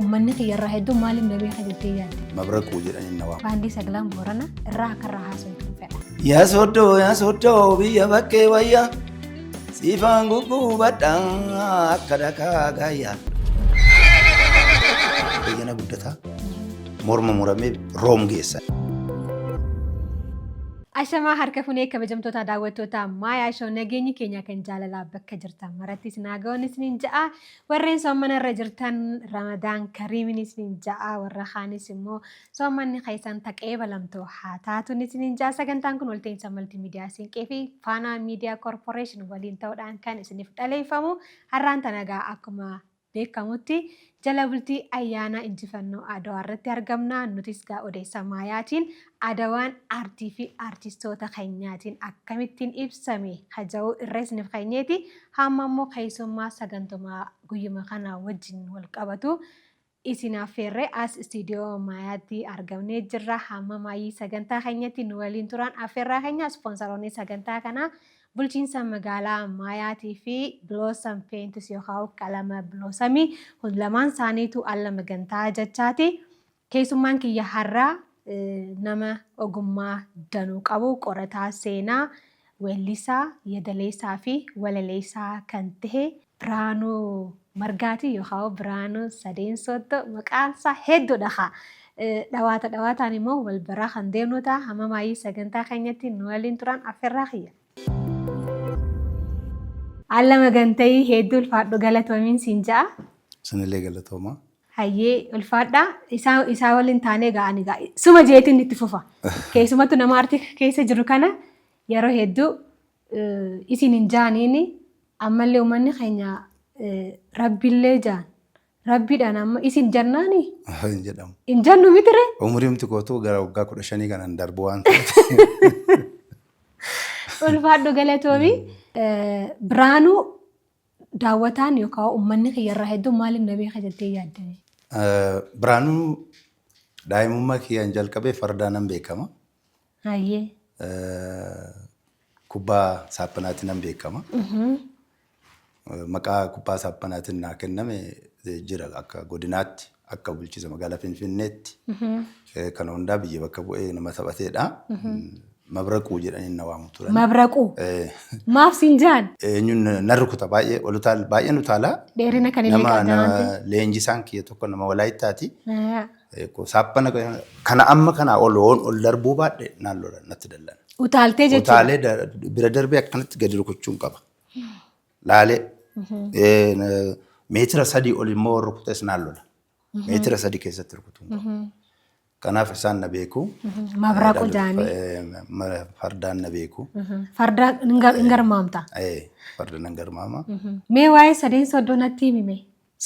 Uummanni kiyyarraa hedduun maaliif na beeka jettee yaadde? Mabraquu jedhanii na waamu. Baandii Sagalaan Boorana irraa akka irraa haasoftu fedha. Yaa Sooddoo, yaa Sooddoo, biyya bakkee wayya, siifaan guggubadha akka dhakaa gaayyaa. Bayyana Guddataa morma muramee Room geessa. Ashamaa, harka funee, kabajamtoota daawwattoota Maayaa Show, nageenyi keenya kan jaalalaa bakka jirtan maratti isin haa ga'uun isiniin ja'a. Warreen soomana irra jirtan Ramadaan Kariimin isiniin ja'a. Warra kaanis immoo soomanni keessan taqee balamtu haa taatuun isiniin ja'a. Sagantaan kun walta'iinsa Maltiimiidiyaa Siinqee fi Faanaa Miidiyaa Koorporeeshin waliin ta'uudhaan kan isiniif dhaleeffamu. Har'aan tanagaa akkuma beekamutti jala bultii ayyaana injifannoo Adawaa irratti argamna. Nutis gaa odeessa Maayaatiin Adawaan aartii fi aartistoota keenyaatiin akkamittiin ibsame haja'uu irra isiniif keenyeeti. Hamma immoo keessummaa sagantumaa guyyuma kana wajjin wal qabatu isin affeerree as istiidiyoo Maayaatti argamnee jirra. Hamma maayii sagantaa keenyatti nu waliin turan affeerraa keenya. Ispoonsaroonni sagantaa kanaa bulchiinsa magaalaa Maayaatii fi Blossom Paints yookaan qalama Blossomii, kun lamaan isaaniitu alla magantaa jechaati. Keessummaan kiyya har'aa nama ogummaa danuu qabu, qorataa seenaa, weellisaa, yadaleessaa fi walaleessaa kan ta'e Biraanuu Margaati yookaan Biraanuu Sadeen Sooddoo, maqaan isaa hedduudha haa. Dhawaata dhawaataan immoo wal baraa kan deemnu ta'a. Hamma maayii sagantaa keenyatti nu waliin turan affeerraa kiyya. Alla magantayii, hedduu ulfaadhu, galatoomiin siin ja'a. Isinillee galatooma. Hayyee, ulfaadhaa. Isaa waliin taanee ga'anii ga'a. Suma jeetiin itti fufa. Keessumattuu nama aartii keessa jiru kana yeroo hedduu isin hin jaaniini, ammallee uummanni keenya rabbiillee jaan. Rabbiidhaan amma isin jannaani? Hin jedhamu. Hin jennu mitire? Umriin kootuu gara waggaa 15 kanan darbu waan ta'eef. Ulfaadhu, galatoomi. Biraanuu, daawwataan yookaan uummanni kiyyarraa hedduun maaliif na beeka jettee yaaddame? Biraanuu daa'imummaa kiyyaan jalqabee fardaan nan beekama. Kubbaa saaphanaatiin nan beekama. Maqaa kubbaa saaphanaatiin naa kenname jira, akka godinaatti, akka bulchiinsa magaalaa Finfinneetti. Kana hundaa biyya bakka bu'ee nama taphateedha. Mabraquu jedhanii na waamu turan. Mabraquu. Maaf siin jaan? Eenyuun na rukuta, baay'ee ol utaal, baay'een utaalaa. Dheerina kan illee Nama qabda waan nama leenjisaan kiyya tokko nama Walaayittaati. ta'eef. Saaphana kana amma kanaa ol oon ol darbuu baadhe naan lola, natti dallana. Utaaltee jechuudha. Utaalee bira darbee akkanatti gadi rukuchuun qaba. Laalee meetira 3 ol immoo rukutes naan lola. Meetira 3 keessatti rukutuun qaba. Kanaaf isaan na beeku. Mabraquu jaanii. Fardaan na beeku. Farda hin garmaamta. Farda nan garmaama. Mee waa'ee Sadeen Sooddoo natti himime.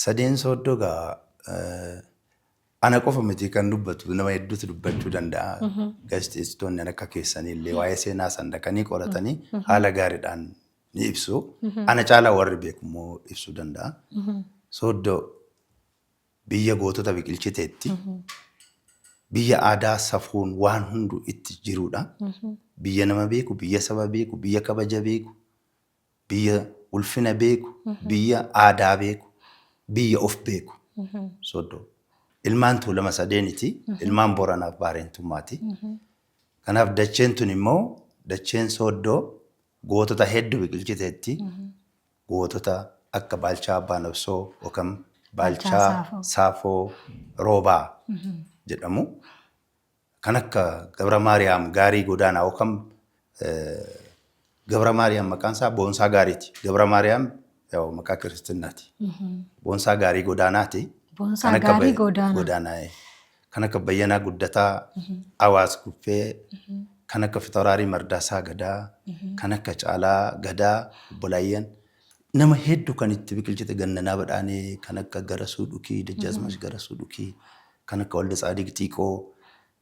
Sadeen Sooddoo gaa ana qofa miti kan dubbatu, nama hedduutu dubbachuu danda'a. Gaazexeessitoonni akka keessanii illee waa'ee seenaa san dhaqanii qoratanii haala gaariidhaan ni ibsu. Ana caalaa warri beeku immoo ibsuu danda'a. Sooddoo biyya gootota biqilchiteetti. Biyya aadaa, safuun waan hundu itti jirudha. Biyya nama beeku, biyya saba beeku, biyya kabaja beeku, biyya ulfina beeku, biyya aadaa beeku, biyya of beeku. Sooddoo. Ilmaan Tuulama sadeeniti. Ilmaan Booranaaf Baareentummaati. Kanaaf dacheen tun immoo, dacheen Sooddoo, gootota hedduu biqilchiteetti. Gootota akka Baalchaa Abbaa Nabsoo yookaan Baalchaa Saafoo Roobaa jedhamu. Kan akka Gabra Maariyaam Gaarii Godaanaa yookaan Gabra Maariyaam, maqaan isaa Boonsaa Gaariiti. Gabra Maariyaam maqaa kiristinnati. Boonsaa Gaarii Godaanaati. Boonsaa Gaarii Godaanaa. Godaanaa. Kan akka Bayyanaa Guddataa, Awaas Guffee, kan akka Fitawraarii Mardaasaa Gadaa, kan akka Caalaa Gadaa, Obbolaayyan. Nama hedduu kan itti biqilchite, Gannanaa Badhaanee, kan akka Garasuu Dhukii, Dajjaazmaach Garasuu Dhukii, kan akka Walda Tsaadiq Xiiqoo,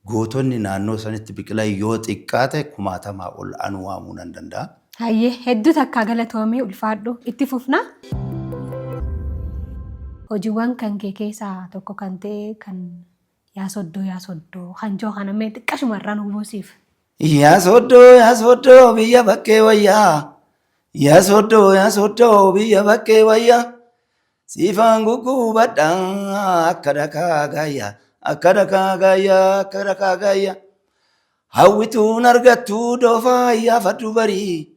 gootonni naannoo sanitti biqilan yoo xiqqaate kumaatamaa ol anu waamuu nan danda'a. Hayyee, hedduu takkaa galatoomii, ulfaadhu, itti fufna. Hojiiwwan kan kee keessaa tokko kan ta'e kan "Yaa Soddoo, yaa Soddoo" kan jiru kana mee xiqqashuma irraa nu buusiif. Yaa Sooddoo, yaa Sooddoo, biyya bakkee wayyaa. Yaa Sooddoo, yaa Sooddoo, biyya bakkee wayyaa. Siifan guggubadha akka dhakaa gaayyaa, akka dhakaa gaayyaa, akka dhakaa gaayyaa. Hawwituun argattuu doofaa ayyaafadhu barii.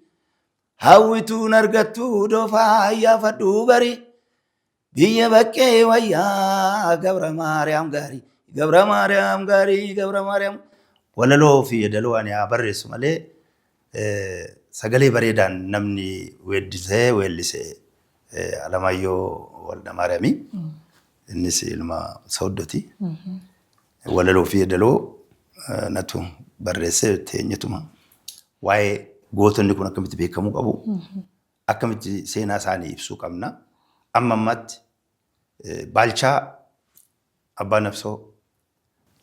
Hawwituun argattuu doofaa ayyaafadhu barii. Biyya baqqee wayyaa Gabra Maariyaam gaarii, Gabra Maariyaam gaarii, Gabra Maariyaam. Walaloo fi yeedaloo ani haa barreessu malee sagalee bareedaan namni weeddisee weellise Alamaayyoo Waldamaariyaami. Innis ilma Sooddoti. Walaloo fi yeedaloo natu barreessee teenyetuma. Waa'ee gootonni kun akkamitti beekamuu qabu, akkamitti seenaa isaanii ibsuu qabna. Amma ammaatti Baalchaa Abbaa Nafsoo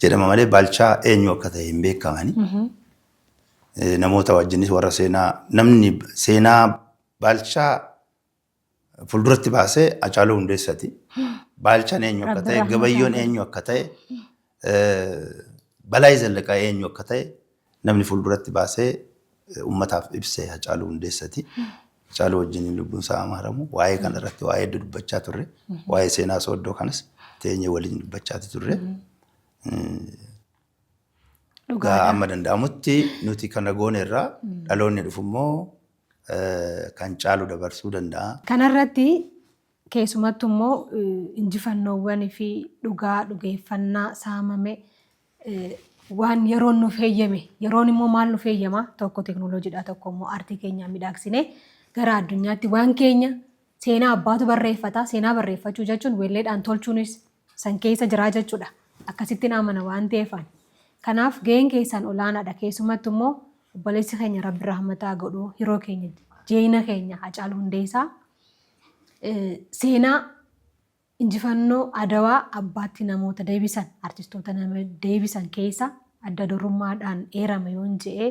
jedhama malee Baalchaa eenyu akka ta'e hin beekamani. Namoota wajjinis warra seenaa namni seenaa Baalchaa fuulduratti baasee Hacaaluu Hundeessati. Baalchaan eenyu akka Rabbi ta'e, rahmata Gabayyoon haa godhu. eenyu akka ta'e, Balaay Zallaqaa eenyu akka ta'e namni fuulduratti baasee uummataaf ibse Hacaaluu Hundeessati. Hacaaluu wajjin lubbuun isaa amaaramu waa'ee kana irratti waa'ee hedduu dubbachaa turre. Waa'ee seenaa Sooddoo kanas teenyee waliin dubbachaa turre. Egaa Dhugaadha. amma danda'amutti nuti kana goone irraa dhaloonni dhufu immoo kan caalu dabarsuu danda'a. Kanarratti keessumattu immoo injifannoowwan fi dhugaa dhugeeffannaa saamame waan yeroon nuuf heeyyame, yeroon immoo maal nuuf heeyyama? Tokko teeknooloojiidha, tokko immoo aartii keenyaa midhaagsine gara addunyaatti waan keenya seenaa abbaatu barreeffata. Seenaa barreeffachuu jechuun weelleedhaan tolchuunis san keessa jiraa jechuudha. Akkasittiin amana waan ta'eefan. Kanaaf gaheen keessan olaanaadha. Keessumattu immoo obboleessi keenya Rabbi rahmataa godhu, hiroo keenya, jeeyina keenya Hacaaluu Hundeessaa seenaa injifannoo Adawaa abbaatti namoota deebisan, artistoota nama deebisan keessa adda durummaadhaan eerama yoon je'ee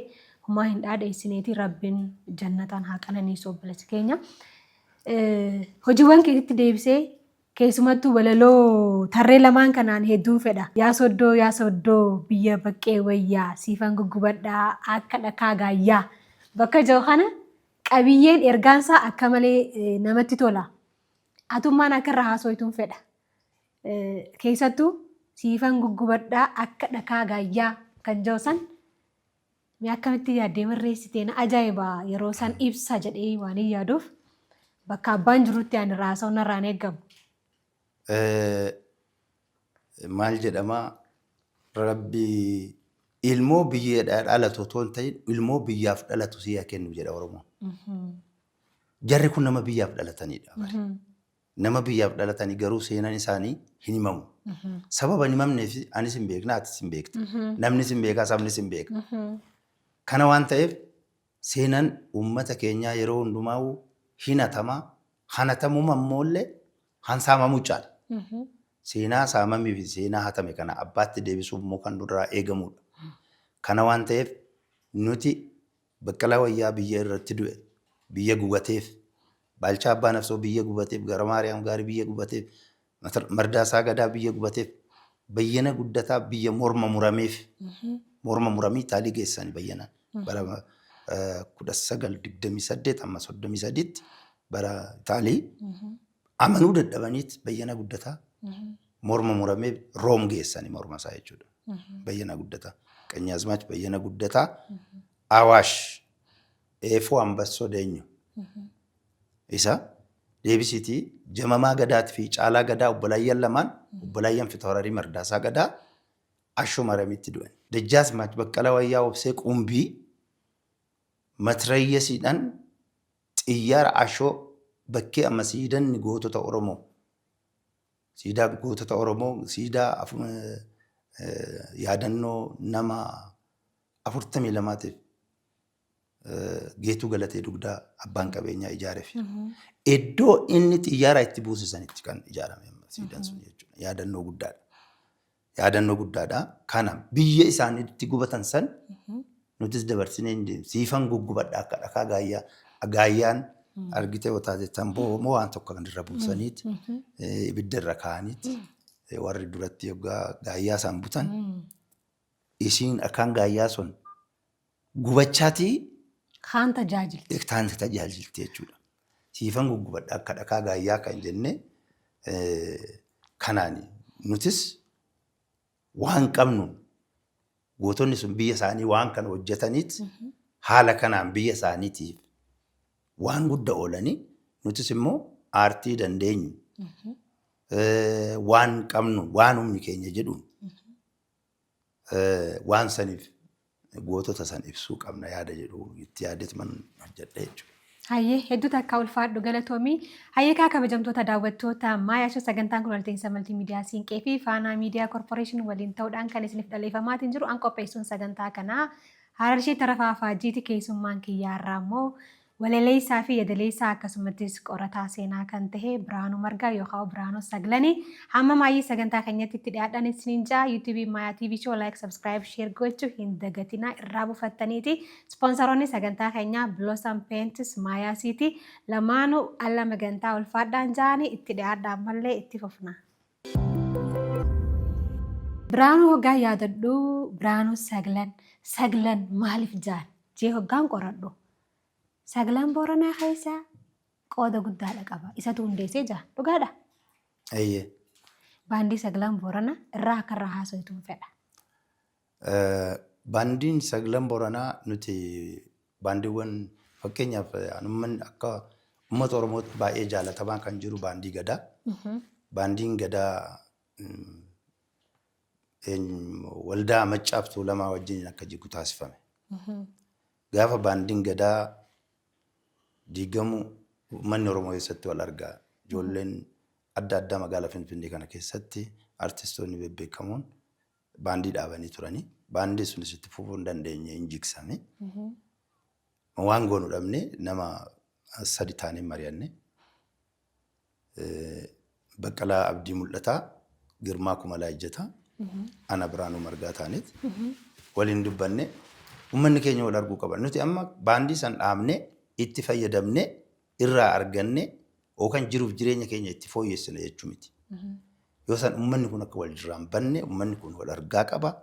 humaa hin dhaadheessineeti. Rabbiin jannataan haa qananiisu obboleessi keenya. Hojiiwwan keetitti deebisee keessumattuu walaloo tarree lamaan kanaan hedduun fedha. Yaa Soddoo, yaa Soddoo, biyya baqqee wayyaa, siifan guggubadhaa akka dhakaa gaayyaa. Bakka jiru kana qabiyyeen ergaan isaa akka malee namatti tola. Atummaan akka irra haasoytuun fedha. Keessattuu siifan guggubadhaa akka dhakaa gaayyaa kan jiru san mee akkamitti yaaddee barreessitee? Na ajaa'iba. Yeroo san ibsa jedhee waan hin yaaduuf bakka abbaan jirutti ani irraa haasa'uun narraan eeggamu. Maal jedhama, Rabbi ilmoo biyyeedhaa dhalatu otoo hin ta'in ilmoo biyyaaf dhalatu sii haa kennu jedha Oromoon. Jarri kun nama biyyaaf dhalatanidha. Nama biyyaaf dhalatanii garuu seenaan isaanii hin himamu. Sababa hin himamneef anis hin beekna, atis hin beekta. Namnis hin beekaa, sabnis hin beeka. Kana waan ta'eef seenaan uummata keenyaa yeroo hundumaa hin hatamaa, hanatamuma ammoollee hansaamamuu caala. Seenaa saamamii fi seenaa hatame kana abbaatti deebisuuf immoo kan nurraa eegamudha. Kana waan ta'eef nuti Baqqalaa Wayyaa biyya irratti du'e, biyya gubateef, Baalchaa Abbaa Nafsoo biyya gubateef, Gara Maariyaam Gaarii biyya gubateef, Mardaasaa Gadaa biyya gubateef, Bayyana Guddataa biyya morma murameef, morma muramii Itaalii geessani Bayyanaan bara 1928 amma 33tti bara Itaalii amanuu dadhabaniit Bayyana Guddataa morma muramee Room geessani morma isaa jechuudha. Bayyana Guddataa. Qanyaazmaach Bayyana Guddataa Awaash Eefoo Ambassoo Deenyu isa deebisiitii Jamamaa Gadaatii fi Caalaa Gadaa obbolaayyan lamaan, obbolaayyan Fitawrarii Mardaasaa Gadaa Ashoo Maariyamitti du'an. Dajjaazmaach Baqqalaa Wayyaa Obsee Qumbii matrayyasiidhaan xiyyaara Ashoo bakkee amma siidanni gootota Oromoo, siidaa gootota Oromoo, siidaa yaadannoo nama 42tiif Geetuu Galatee Dugdaa abbaan qabeenyaa ijaareef. Iddoo inni xiyyaara itti buusisanitti kan ijaarame siidaan sun jechuudha. Yaadannoo guddaadha. Yaadannoo guddaadha. Kana biyya isaaniitti gubatan san nutis dabarsinee hin deemne. Siifan guggubadha akka dhakaa gaayyaa. Gaayyaan argitee yoo taate tamboo moo waan tokko kan irra buusaniit ibidda irra kaa'aniit warri duratti yoggaa gaayyaa isaan butan isiin dhakaan gaayyaa sun gubachaatii Kaan tajaajilti. Taan tajaajilti jechuudha. Siifan guggubadha akka dhakaa gaayyaa kan jenne Kanaan nutis waan qabnuun gootonni sun biyya isaanii waan kana hojjetaniit haala kanaan biyya isaaniitiif waan gudda oolanii nutis immoo aartii dandeenyu waan qabnu waan humni keenya jedhuun waan saniif gootota san ibsuu qabna yaada jedhu itti yaadeetuman hojjedhe jechuudha. Hayyee hedduu takka ulfaadhu galatoomi. Hayyee kaa kabajamtoota daawwattoota Maayaa Show sagantaan kun walta'iinsa maltiimiidiyaa Siinqee fi Faanaa Miidiyaa Korporeeshin waliin ta'uudhaan kan isiniif dhaleeffamaatiin jiru an qopheessuun sagantaa kanaa Hararshee Tarafaa Faajjiiti keessummaan kiyyaarraa immoo Walaleessaa fi yadaleessaa akkasumattis qorataa seenaa kan tahe Birhaanuu Margaa yookaa Birhaanuu Saglani hamma maayyii sagantaa keenyatti itti dhiyaadhaan isiniin ja'a YouTube Maayaa TV Show like subscribe share gochuu hin dagatinaa irraa bufattaniiti sponsaroonni sagantaa keenyaa Blossom Paints Maayaa City lamaanuu alla magantaa ulfaadhaan ja'ani itti dhiyaadhaa ammallee itti fufna. Birhaanuu hoggaan yaadadhu Birhaanuu Saglan Saglan maaliif ja'an jee hoggaan qoradhu Saglan Booranaa keessa qooda guddaadha qaba. Isatu hundeessee jira. Dhugaadha? Eeyyee. Baandii Saglan Boorana irraa akka irraa haasoytuun fedha. Baandiin Saglan Booranaa nuti baandiiwwan fakkeenyaaf ummanni akka uummata Oromootti baay'ee jaalatamaa kan jiru baandii Gadaa. Baandiin Gadaa waldaa Maccaaf Tuulamaa wajjin akka jigu taasifame. Gaafa baandiin Gadaa diigamu uummanni Oromoo eessatti wal argaa? Ijoolleen adda addaa magaalaa Finfinnee kana keessatti artistoonni bebbeekamoon baandii dhaabanii turanii. Baandii sunis itti fufuu hin dandeenye hin jigsame. Waan goonu dhabne nama sadi taanee mari'anne. Baqqalaa Abdii Mul'ataa, Girmaa Kumalaa Ejjetaa, ana Biraanuu Margaa taaneet waliin dubbanne uummanni keenya wal arguu qaba. Nuti amma baandii san dhaabnee itti fayyadamnee irraa arganne yookaan jiruuf jireenya keenya itti fooyyessina jechuu miti. Yoo san uummanni kun akka wal irraa hin banne uummanni kun wal argaa qaba.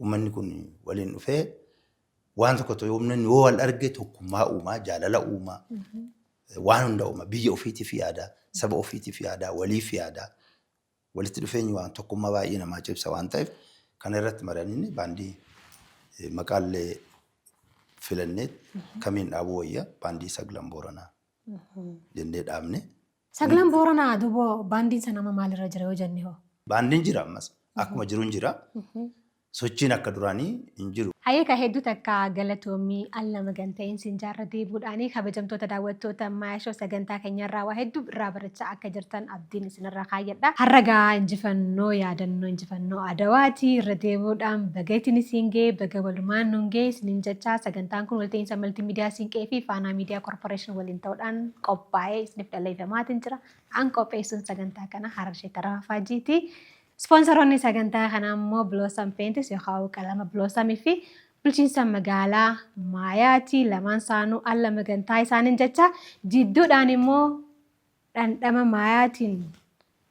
Uummanni kun waliin dhufee waan tokko ta'e uummanni yoo wal arge tokkummaa uumaa, jaalala uumaa. Waan hunda uuma. Biyya ofiitiif yaada, saba ofiitiif yaada, waliif yaada. Walitti dhufeenyi waan tokkummaa baay'ee namaa cimsa waan ta'eef kana irratti mari'annee baandii maqaallee filannee kamiin dhaabuu wayya baandii Saglan Booranaa jennee dhaabne. Saglan Booranaa duboo baandiin sana amma maalirra jira yoo jenne hoo? Baandiin jira ammas akkuma jiruun jira. Sochiin akka duraanii hin jiru. Hayyee kaa hedduu takka galatoomi al lama ganta'een sin jaarra deebuudhaani kabajamtoota daawwattoota Maayaa Show sagantaa keenyarraa waa hedduu irraa barachaa akka jirtan abdiin isinirraa kaayyadha. Har'a gaa injifannoo yaadannoo injifannoo Adawaati irra deebuudhaan baga itin isiin ga'e baga walumaan nuun ga'e isinin jechaa sagantaan kun walta'iinsa Maltiimiidiyaa Siinqee fi Faanaa Miidiyaa Korporeeshin waliin ta'uudhaan qophaa'ee isiniif dhaleeffamaatiin jira. An qopheessuun sagantaa kana Hararshee Tarafaa Faajiiti. Ispoonsaroonni sagantaa kanaa immoo Blossom Paints yookaan qalama Blossom fi bulchiinsa magaalaa Maayaati. Lamaan isaanuu alla magantaa isaaniin jecha jidduudhaan immoo dhandhama Maayaatiin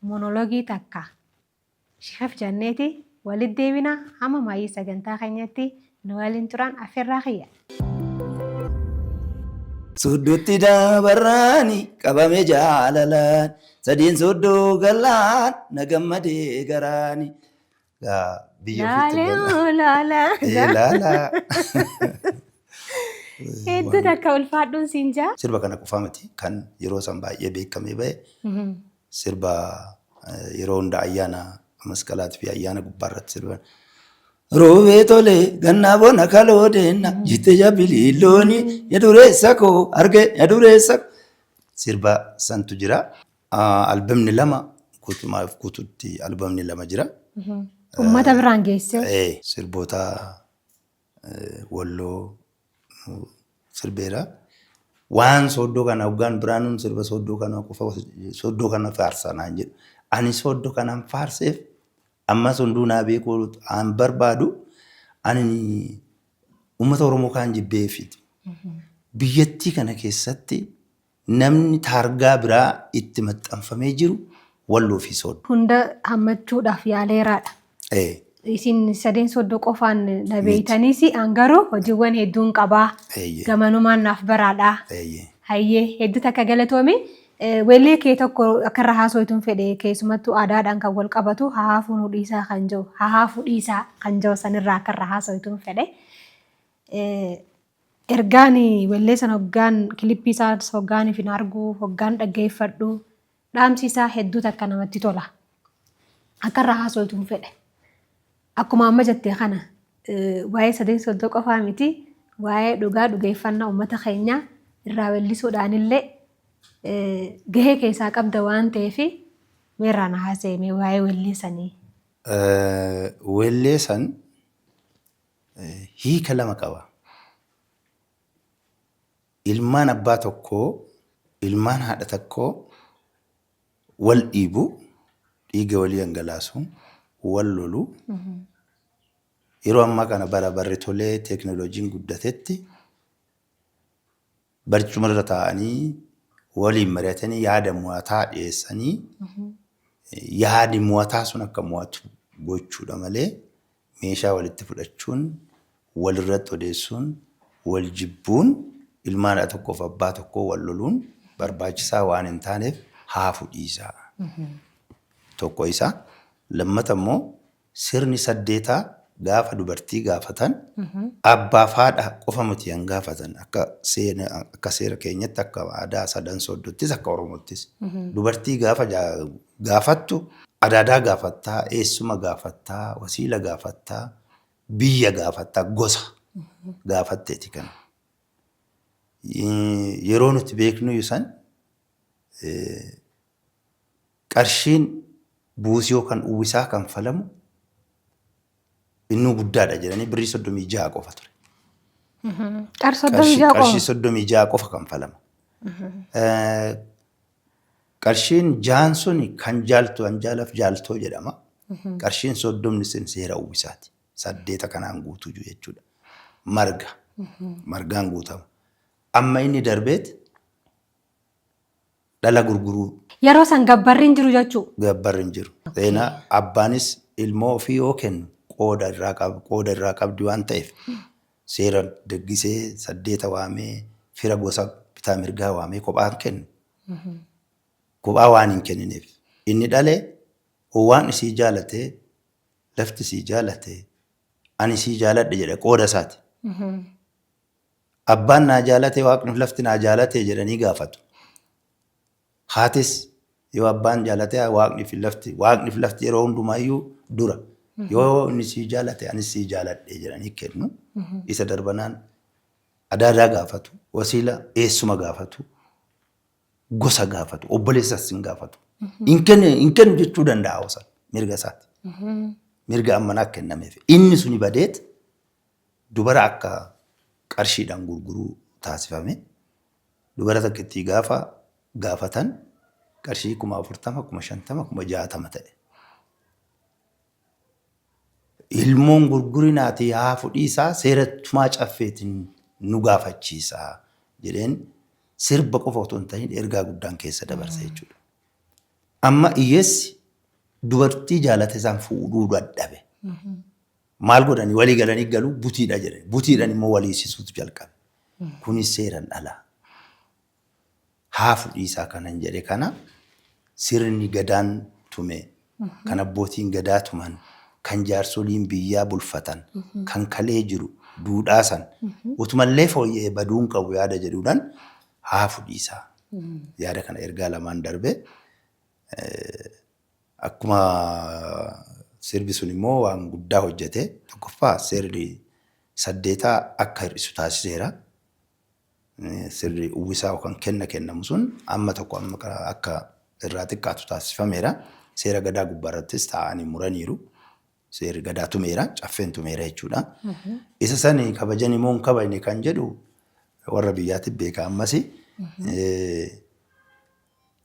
monologii takka shifaf janneeti walitti deebina hamma maayii sagantaa keenyatti nu waliin turaan affeerraa kiyya. Soddotti dabarraani qabame jaalalaan sadiin soddoo gallaan na gammadee garaani. Gaa biyya ofiitti Laalee laalaa. Ee laalaa. Hedduu takka ulfaadhuun siin jaa. Sirba kana qofaa miti kan yeroo san baay'ee beekamee bahe sirba yeroo hunda ayyaana masqalaatii fi ayyaana gubbaa irratti sirban. Roobee tole gannaa bona kaloo deenna jette jabiliillooni ya dureessa koo arge ya dureessa koo. Sirba santu jira. Albamni lama guutumaaf guututti albamni lama jira. Uummata biraan geessee. Sirboota Walloo sirbeera. Waan sooddoo kana hoggaan Biraanuun sirba sooddoo kana qofa sooddoo kana faarsa naan jedhu. Ani sooddoo kanan faarseef ammas hunduu naa beekuu an barbaadu ani uummata Oromoo kaan jibbeefiti. Biyyattii kana keessatti namni taargaa biraa itti maxxanfamee jiru Walloo fi Sooddoo. Hunda hammachuudhaaf yaaleeraadha. Ee. Isin sadeen Sooddoo qofaan na beeytaniis an garuu hojiiwwan hedduun qabaa. Eeyyee. Gamanumaan naaf baraadha. Eeyyee. Hayyee hedduu takka galatoomi. Weellee kee tokko akka irra haasoftuun fedhe, keessumattuu aadaadhaan kan wal qabatu, "Hahaafuu nu dhiisaa" kan jiru, "Hahaafuu dhiisaa" kan jiru sanirraa akka irra haasoftuun fedhe. Ergaan weellee sana hoggaan kilippii isaa hoggaan hin argu, hoggaan dhaggeeffadhu, dhaamsi isaa hedduu takka namatti tola. Akka irra haasoftuun fedhe. Akkuma amma jettee kana waa'ee Sadeen Sooddoo qofaa miti, waa'ee dhugaa dhugeeffannaa uummata keenyaa irraa weellisuudhaan illee gahee keessaa qabda waan ta'eef, meerraa na haasa'e mee waa'ee weellee sanii. Weellee san hiika lama qaba. Ilmaan abbaa tokkoo, ilmaan haadha tokkoo wal dhiibu, dhiiga walii dhangalaasu, wal lolu. Yeroo ammaa kana bara barri tolee teekinooloojiin guddatetti barcuma irra taa'anii waliin mari'atanii yaada mo'ataa dhiyeessanii yaadi mo'ataa sun akka mo'atu gochuudha malee, meeshaa walitti fudhachuun, walirratti odeessuun, wal jibbuun, ilmaan haadha tokkoof abbaa tokkoo wal loluun barbaachisaa waan hin taaneef haafu dhiisaa. Tokko isa. Lammata immoo sirni saddeetaa gaafa dubartii gaafatan abbaaf haadha qofa miti kan gaafatan. Akka seera keenyatti, akka aadaa Sadan Sooddottis, akka Oromoottis, dubartii gaafa gaafattu adaadaa gaafattaa, eessuma gaafattaa, wasiila gaafattaa, biyya gaafattaa, gosa gaafatteeti kan. Yeroo nuti beeknu san qarshiin buusii yookaan uwwisaa kanfalamu innuu guddaadha jedhanii birrii 36 qofa ture. Qarshii 36 Qarshii qofa. 36 qofa kanfalama. Qarshiin jaan sun kan jaaltu hanjaalaf jaaltoo jedhama. Qarshiin 30 sun seera uwwisaati. Saddeeta kanaan guutuu jechuudha. Marga. Margaan guutama. Amma inni darbeet dhala gurguruu. Yeroo san gabbarri hin jiru jechuudha. Gabbarri hin jiru. Seenaa abbaanis ilmoo ofii yoo kennu qooda irraa qabdi waan ta'eef, seera deggisee, saddeeta waamee, fira gosa bitaa mirgaa waamee kophaan kennu. Kophaa waan hin kennineef inni dhale waan isii jaalatee, lafti isii jaalatee, ani isii jaaladhe jedhe, qooda isaati. Abbaan naa jaalate, Waaqni lafti naa jaalate jedhanii gaafatu. Haatis yoo abbaan jaalate, Waaqni fi lafti yeroo hundumaayyuu dura. Yoo inni sii jaalate, anis sii jaaladhe jedhanii kennu. Isa darbanaan adaadaa gaafatu, wasiila eessuma gaafatu, gosa gaafatu, obboleessas hin gaafatu. Hin kennu, hin kennu jechuu danda'a osan mirga isaati. Mirga ammanaa kennameef. Inni suni badeet dubara akka qarshiidhaan gurguruu taasifame. Dubara takkittii gaafa gaafatan qarshii 40,000, 50,000, 60,000 ta'e. Ilmoon gurgurinaati haa fudhiisaa, seera tumaa caffeetiin nu gaafachiisaa jedheen sirba qofa otoo hin ta'in ergaa guddaan keessa dabarsa jechuudha. Amma hiyyeessi dubartii jaalate isaan fuudhuu dadhabe. Maal godhanii walii galanii galuu butiidha jedhan. Butiidhaan immoo walii sisuutu jalqabe. Kunis seeran alaa. Haa fudhiisaa kanan jedhe kana sirni gadaan tume, kan abbootiin gadaa tuman, kan jaarsoliin biyyaa bulfatan, kan kalee jiru duudhaa san utumallee fooyya'ee baduun qabu yaada jedhuudhaan haa fudhiisaa. Yaada kana ergaa lamaan darbe. Akkuma sirbi sun immoo waan guddaa hojjete, tokkoffaa seerri saddeetaa akka hir'isu taasiseera. Sirri uwwisaa yookaan kenna kennamu sun amma tokko amma akka irraa xiqqaatu taasifameera. Seera gadaa gubbaarrattis taa'anii muraniiru. Seerri gadaa tumeera, caffeen tumeera jechuudha. Isa sani kabajanii moo hin kabajne kan jedhu warra biyyaatti beeka ammas.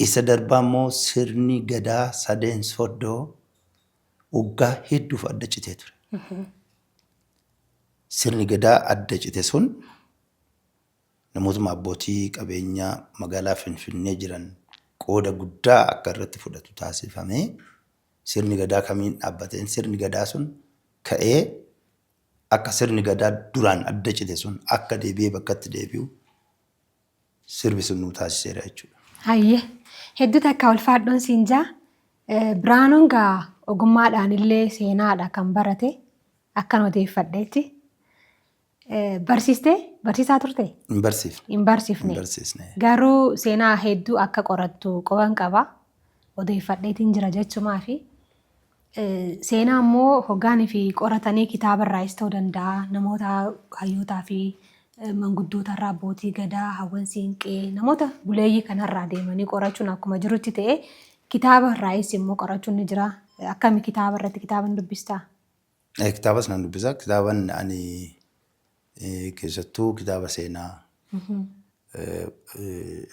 Isa darbaa immoo sirni gadaa Sadeen Soddoo waggaa hedduuf adda citee ture. Sirni gadaa adda cite sun namootuma abbootii qabeenyaa magaalaa Finfinnee jiran qooda guddaa akka irratti fudhatu taasifamee, sirni gadaa kamiin dhaabbateen sirni gadaa sun ka'ee akka sirni gadaa duraan adda cite sun akka deebi'ee bakkatti deebi'u sirbi sun nuu taasiseera jechuudha. Hayyee. Hedduu takka ulfaadhoon siin jaa. Biraanuun gaa ogummaadhaan illee seenaadha kan barate akkan odeeffadheetti. Barsiistee barsiisaa turte? Hin barsiifne. Hin barsiifne. Hin barsiisne. Garuu seenaa hedduu akka qorattu qoban qaba. Odeeffadheetiin jira jechumaa fi seenaa immoo hoggaanii fi qoratanii kitaaba irraayis ta'uu danda'a. Namoota hayyootaa fi manguddoota irraa, abbootii gadaa, hawwan siinqee, namoota buleeyyii kanarraa deemanii qorachuun akkuma jirutti ta'e kitaaba irraayis immoo qorachuun ni jira. Akkami kitaaba irratti kitaaba ni dubbistaa? Kitaabas nan dubbisa. Kitaaban ani keessattuu kitaaba seenaa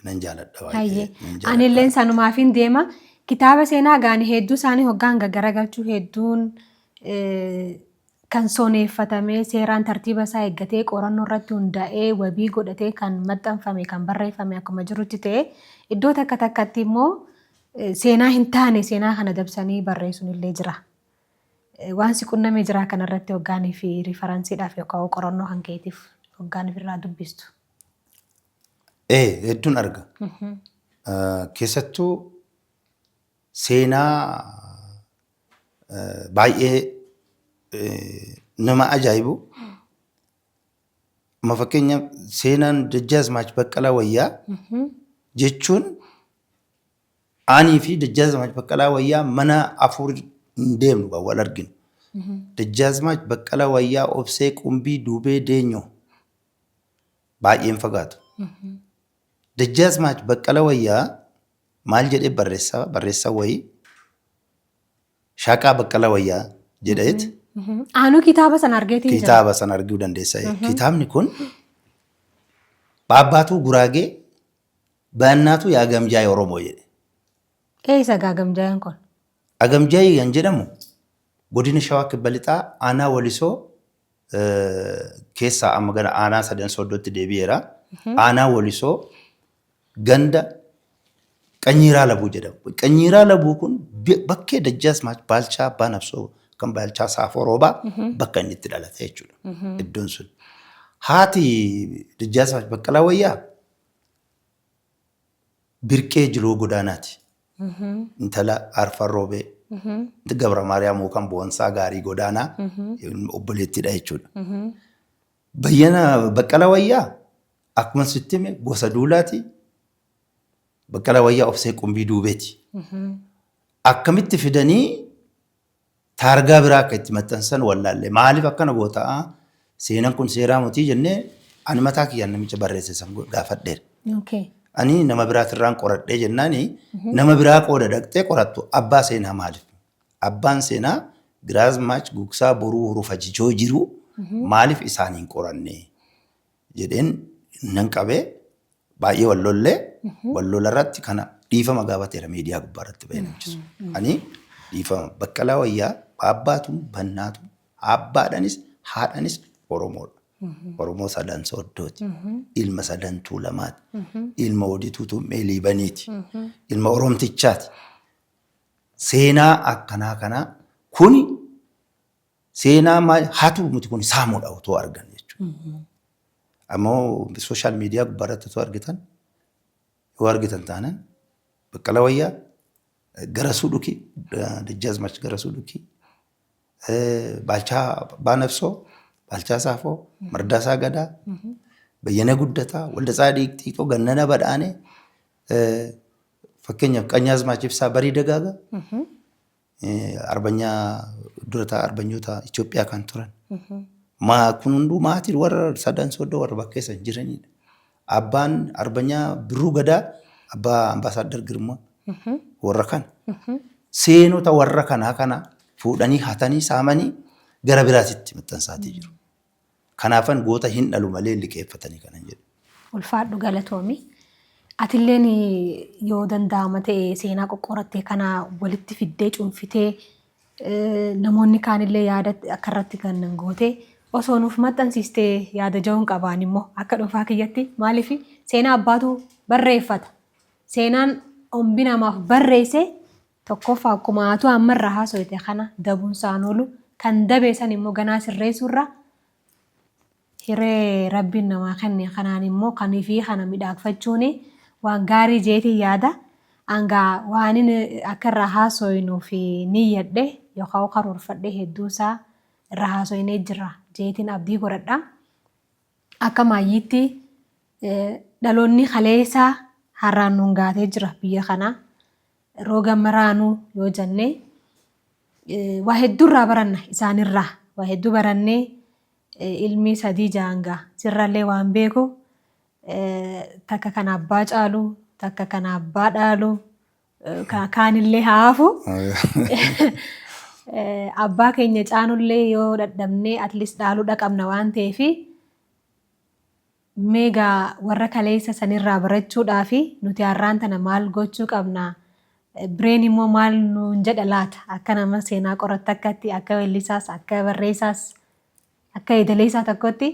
nan jaaladha baay'ee. Hayyee. Nan jaaladha. Anilleen sanumaafin deema. Kitaaba seenaa gaani hedduu isaanii hoggaan gaggaragalchuu hedduun kan soneeffatamee seeraan tartiiba isaa eeggatee qorannoo irratti hundaa'ee wabii godhatee kan maxxanfame kan barreeffame akkuma jirutti ta'e iddoo takka takkatti immoo seenaa hin taane seenaa kana dabsanii barreessuun illee jira. Waan si qunnamee jira kanarratti hoggaanii fi rifaransiidhaaf yookaan qorannoo kan keetiif hoggaaniif irraa dubbistu. Hedduun arga. Keessattuu seenaa baay'ee nama ajaa'ibu. Amma fakkeenyaaf seenaan Dajjaazmaach Baqqalaa Wayyaa jechuun anii fi Dajjaazmaach Baqqalaa Wayyaa mana afur hin deemnu kan wal arginu. Dajjaazmaach Baqqalaa Wayyaa Obsee Qumbii Duubee Deenyoo baay'een fagaatu. Dajjaazmaach Baqqalaa Wayyaa maal jedhee barreessaa barreessaa wayii Shaaqaa Baqqalaa Wayyaa jedheet Aanuu kitaaba sana argeetiin jira. Kitaaba sana arguu dandeessa. Kitaabni kun Baabbaatuu Guraagee Baannaatuu yaa Gamjaay Oromoo jedhe. Eessa gaa Gamjaayaan kun? Agamjaayii kan jedhamu godina Shawaa Kibba Lixaa aanaa Walisoo keessaa amma gara aanaa Sadan Sooddootti deebi'eera. Aanaa Walisoo ganda Qanyiiraa Labuu jedhama. Qanyiiraa Labuu kun bakkee Dajjaasmaach Baalchaa Abbaa Nabsoo kan Baalchaa Saafoo Roobaa bakka inni itti dhalate jechuudha. Iddoon sun. Haati Dajjaasmaach Baqqalaa Wayyaa Birqee Jiloo Godaanaati. Intala Arfan Roobee. Gabra Maariyaam yookaan Boonsaa Gaarii Godaanaa obboleettiidha jechuudha. Bayyana Baqqalaa Wayyaa akkuma sitti hime gosa Duulaati. Baqqalaa Wayyaa Obsee Qumbii Duubeeti. Akkamitti fidanii taargaa biraa akka itti maxxansan wallaalle. Maaliif akkana gootaa seenan kun seeraa motii jennee ani mataa kiyyaan namicha barreesse san gaafadheera. Ani nama biraatirraan qoradhee jennaani nama biraa qooda dhaqxee qorattu abbaa seenaa maaliif? Abbaan seenaa Giraazmaach Gugsaa Boruu Hurufa Jijoo jiru maaliif isaan hin qoranne jedheen nan qabee baay'ee wal lollee wal lola irratti kana dhiifama gaafateera miidiyaa gubbaa irratti bahee namichi sun. Ani dhiifama Baqqalaa Wayyaa abbaatu bannaatu abbaadhanis haadhanis Oromoodha. Oromoo Sadan Sooddooti. Ilma Sadan Tuulamaati. Ilma Odituu Tummee Liibaniiti. Ilma Oromtichaati. Seenaa akkanaa kanaa kuni seenaa maal hatuu miti kun saamuudha otoo argan jechuudha. Ammoo sooshaal miidiyaa gubbaarratti otoo argitan yoo argitan taanaan Baqqala Wayyaa, Garasuu Dhukii, Dajjaazmaach Garasuu Dhukii, Baalchaa Abbaa Nafsoo, Baalchaa Saafoo, Mardaasaa Gadaa, Bayyana Guddataa, Waldatsaadiq Xiiqoo, Gannana Badhaanee, fakkeenyaaf Qanyaazmaach Ibsaa Barii Dagaagaa, Arbanyaa durataa arbanyoota Itoophiyaa kan turan. Maa kun hunduu maatiin warra Sadan Sooddoo warra bakka keessa jiranidha. Abbaan Arbanyaa Birruu Gadaa abbaa Ambaasaaddar Girmaa warra kana. Seenota warra kanaa kana fuudhanii hatanii saamanii gara biraatitti maxxansaatii jiru. Kanaafan goota hin dhalu malee liqeeffatanii kanan jedhu. Ulfaadhu galatoomi. Atilleen yoo danda'ama ta'e seenaa qoqqorattee kana walitti fiddee cuunfitee namoonni kaanillee yaada akka irratti kennan gootee osoo nuuf maxxansiistee yaada ja'uun qabaan immoo akka dhuunfaa kiyyatti maaliif seenaa abbaatu barreeffata. Seenaan ombi namaaf barreesse tokkoffaa akkuma atuu amma irraa haasoyte kana dabuun isaan oolu kan dabe san immoo ganaa sirreessuurra hiree Rabbiin namaa kenne kanaan immoo kan ifii kana midhaagfachuun waan gaarii jeetiin yaada. Angaa waanin akka irraa haasoynuuf niyyadhe yookaan karoorfadhe hedduusaa irra haasoynee jirra jeetiin abdii godhadha. Akka maayyiitti dhaloonni kaleessaa har'aan nuun gaatee jira biyya kanaa. Roga maraanuu yoo jenne waa hedduu irraa baranna isaanirraa. Waa hedduu barannee ilmi sadii jaangaa sirrallee waan beeku takka kan abbaa caalu takka kan abbaa dhaalu kaanillee haa hafu. Abbaa keenya caanullee yoo dadhabnee at least dhaaluudha qabna waan ta'eef meegaa warra kaleessa sanirraa barachuudhaaf nuti har'aan tana maal gochuu qabna? Bireen immoo maal nuun jedha laata? Akka nama seenaa qoratte akkatti akka weellisaas akka barreessaas akka eedaleessaa tokkotti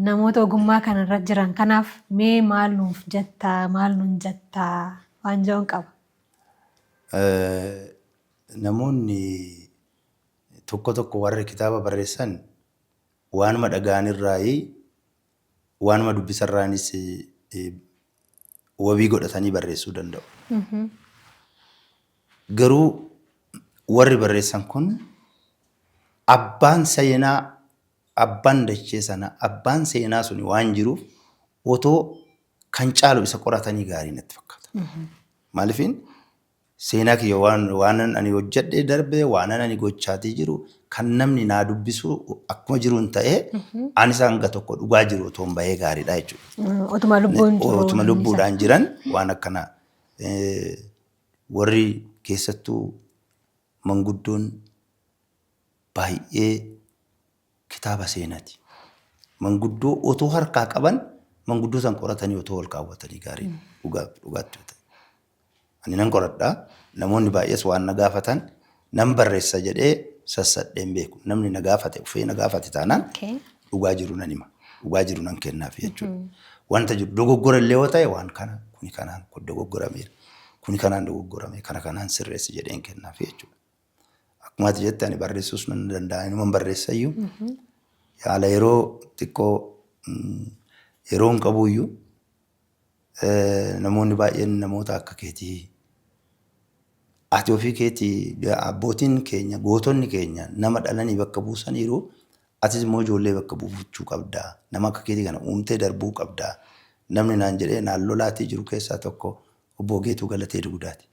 namoota ogummaa kanarra jiran kanaaf mee maal nuuf jettaa maal nuun jettaa waan jedhuun qaba. Namoonni tokko tokko warri kitaaba barreessan waanuma dhaga'anirraayi waanuma dubbisarraanis wabii godhatanii barreessuu danda'u. Garuu warri barreessan kun abbaan seenaa abbaan dachee sana abbaan seenaa suni waan jiruuf otoo kan caalu isa qoratanii gaarii natti fakkaata. Maaliifin seenaa kiyya waan waanan ani hojjedhee darbe waanan ani gochaatii jiru kan namni naa dubbisu akkuma jiruun ta'ee anis hanga tokko dhugaa jiru otoo hin bahee gaariidha jechuudha. Otuma lubbuun jiru. Otuma lubbuudhaan jiran waan akkana warri keessattuu manguddoon baay'ee kitaaba seenaati. Manguddoo otoo harkaa qaban manguddoo san qoratanii otoo ol kaawwatanii gaarii dhugaa dhugaatti yoo ta'e. Ani nan qoradha. Namoonni baay'ees waan na gaafatan nan barreessa jedhee sassadhee hin beeku. Namni na gaafate dhufee na gaafate taanaan dhugaa jiru nan hima. Dhugaa jiru nan kennaaf jechuudha. Wanta jiru dogoggora illee yoo ta'e waan kana kuni kanaan kun dogoggorameera. Kuni kanaan dogoggorame kana kanaan sirreessi jedheen kennaaf jechuudha. Akkuma ati jette ani barreessuus nan danda'a. Inuman barreessayyuu. Yaala yeroo xiqqoo yeroo hin qabuyyuu namoonni baay'een namoota akka keetii ati ofii keetii abbootiin keenya gootonni keenya nama dhalanii bakka buusaniiru atis immoo ijoollee bakka buufachuu qabda nama akka keetii kana uumtee darbuu qabda namni naan jedhee naan lolaatii jiru keessaa tokko obbo Geetuu Galatee Dugdaati.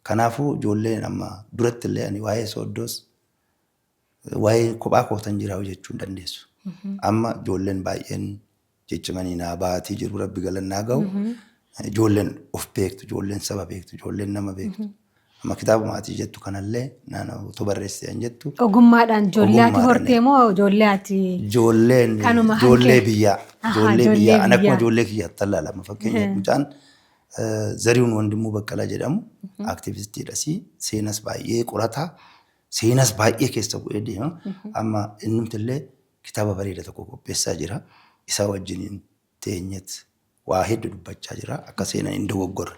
Kanaafuu ijoolleen amma duratti illee ani waa'ee sooddoos waa'ee kophaa kootan jira jechuu hin dandeessu. Amma ijoolleen baay'een ciccimanii naa ba'atii jiru rabbi galannaa ga'u. Ijoolleen of beektu, ijoolleen saba beektu, ijoolleen nama beektu. Amma kitaaba maatii jettu kanallee naan otoo barreessite an jettu. Ogummaadhaan ijoollee ati hortee moo ijoollee ati Ijoolleen Kanuma ijoollee hankee. biyyaa. Ahaa, Ijoollee ijoollee biyyaa. Ani akkuma biyyaa. ijoollee kiyyaatti ilaalama. Fakkeenyaaf mucaan Zarihuun Wandimuu Baqqalaa jedhamu aktivistiidhas seenas baay'ee qorataa seenas baay'ee keessa bu'ee deema. Amma innumti illee kitaaba bareeda tokko qopheessaa jira. Isaa wajjiniin teenyet waa hedduu dubbachaa jira. Akka seenan hin dogoggorre.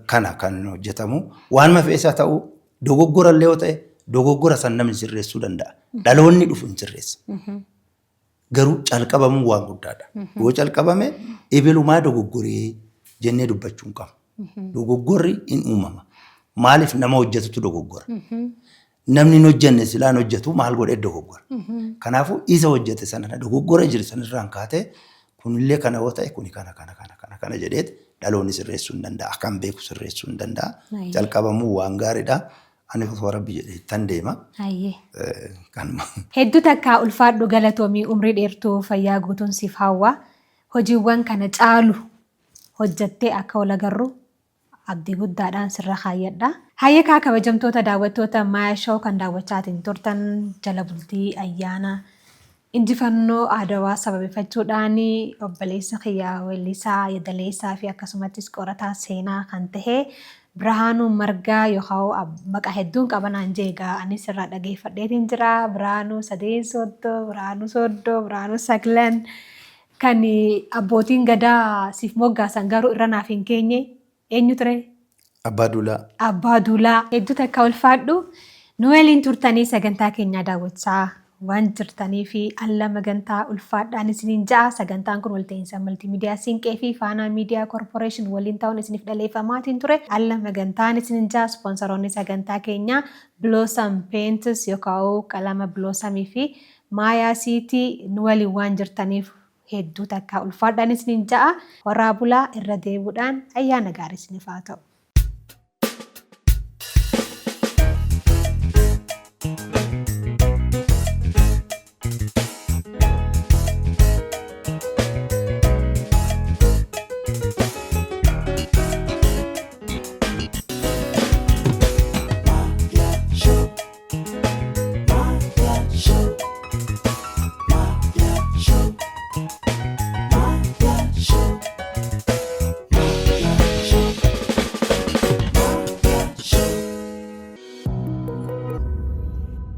Kana kan hojjetamu waanuma fe'esaa ta'u dogoggora illee yoo ta'e dogoggora san namni sirreessuu danda'a. Dhaloonni dhufu hin sirreessa. Garuu calqabamuun waan guddaadha. Yoo calqabame ebelumaa dogoggoree jennee dubbachuu hin qabnu. Dogoggorri hin uumama. Maaliif nama hojjetutu dogoggora. Namni hin hojjenne silaan hojjetu maal godhee dogoggora. Kanaafuu isa hojjete sana dogoggora jiru sanirraan kaatee kunillee kana yoo ta'e kuni kana kana kana kana kana jedheet dhaloonni sirreessuu hin danda'a. Kan beeku sirreessuu hin danda'a. Calqabamuu waan gaariidha. Ani osoo rabbi jedhee ittan deema. Kanuma. Hedduu takkaa ulfaadhu galatoomii umrii dheertuu fayyaa guutuun siif hawwa. Hojiiwwan kana caalu hojjattee akka wal agarru abdii guddaadhaan sirra kaayyadha. Hayyee kaa kabajamtoota daawwattoota Maya Show kan daawwachaatiin turtan jala bultii ayyaana injifannoo Adawaa sababeeffachuudhaan obboleessa kiyya weellisaa yadaleessaa fi akkasumattis qorataa seenaa kan tahe Birhaanuu Margaa yookaan maqaa hedduun qaba naan jee egaa anis irraa dhageeffadheetiin jira. Birhaanuu Sadeen Sooddoo, Birhaanuu Sooddoo, Birhaanuu Saglan kan abbootiin gadaa siif moggaasan garuu irra naaf hin keenye eenyu ture? Abbaa Duulaa. Abbaa Duulaa. Hedduu takka ulfaadhu. Nu waliin turtanii sagantaa keenyaa daawwachaa waan jirtanii fi alla magantaa ulfaadhaan isiniin ja'a. Sagantaan kun walta'iinsa Maltiimiidiyaa Siinqee fi Faanaa Miidiyaa Korporeeshin waliin ta'uun isiniif dhaleeffamaatiin ture. Alla magantaan isiniin ja'a. Ispoonsaroonni sagantaa keenyaa Blossom Paints yookaan qalama Blossomii fi Maayaa Siitii nu waliin waan jirtaniif hedduu takka ulfaadhaan isiniin ja'a. Horaa bulaa, irra deebuudhaan ayyaana gaarii isiniif haa ta'u.